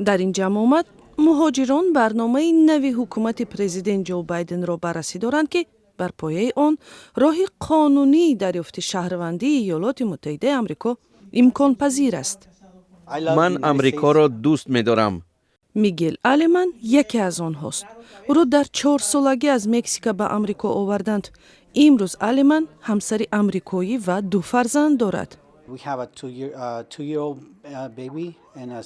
Дар ин ҷамъомад муҳоҷирон барномаи нави ҳукумати президент Ҷо Байденро баррасӣ доранд, ки бар пояи он роҳи қонунии дарёфти шаҳрвандии Иёлоти Муттаҳидаи Амрико имконпазир аст. Ман Амрикоро дӯст медорам. Мигел Алеман яке аз онҳост. Ӯро дар 4-солагӣ аз Мексика ба Амрико оварданд. Имрӯз Алеман ҳамсари амрикоӣ ва ду фарзанд дорад.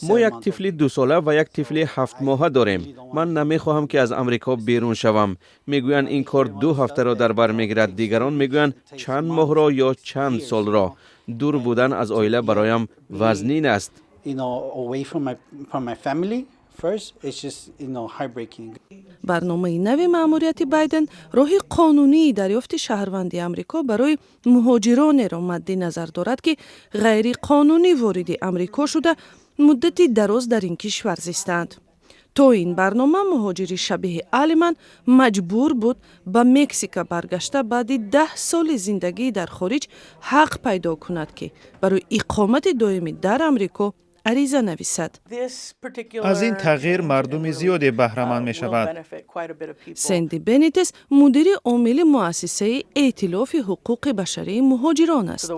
Мо як тифли 2-сола ва як тифли 7-моҳа дорем. Ман намехоҳам, ки аз Амрико берун шавам. Мегӯянд, ин кор 2 ҳафтаро дар бар мегирад, дигарон мегӯянд, чанд моҳро ё чанд солро. Дур будан аз оила бароям вазнин аст. First, it's just heartbreaking. Барномаи нави маъмурияти Байден роҳи қонунии дарёфти шаҳрванди Амрико барои муҳоҷиронеро мадди назар дорад, ки ғайриқонунӣ вориди Амрико шуда, муддати дароз дар ин кишвар зистаанд. То ин барнома муҳоҷири шабеҳи Алиман маҷбур буд ба Мексика баргашта, баъди 10 соли зиндагӣ дар хориҷ ҳақ пайдо кунад, ки барои иқомати доимӣ дар Амрико ариза нависад. Аз ин тағйир мардуми зиёде баҳраманд мешавад. Сенди Бенитес мудири омили муассисаи Эътилофи ҳуқуқи башарии муҳоҷирон аст.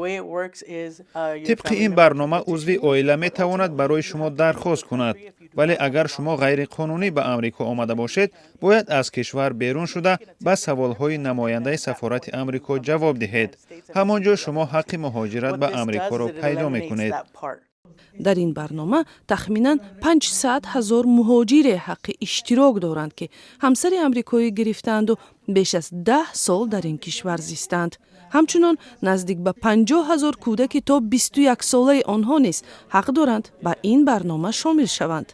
Тибқи ин барнома узви оила метавонад барои шумо дархост кунад, вале агар шумо ғайриқонунӣ ба Амрико омада бошед, бояд аз кишвар берун шуда, ба саволҳои намояндаи сафорати Амрико ҷавоб диҳед. Ҳамон ҷо шумо ҳаққи муҳоҷират ба Амрикоро пайдо мекунед. Дар ин барнома тахминан 500 ҳазор муҳоҷире ҳаққи иштирок доранд, ки ҳамсари амрикоӣ гирифтаанду беш аз 10 сол дар ин кишвар зистанд. Ҳамчунон наздик ба 50 ҳазор кӯдаки то 21-солаи онҳо низ ҳақ доранд ба ин барнома шомил шаванд.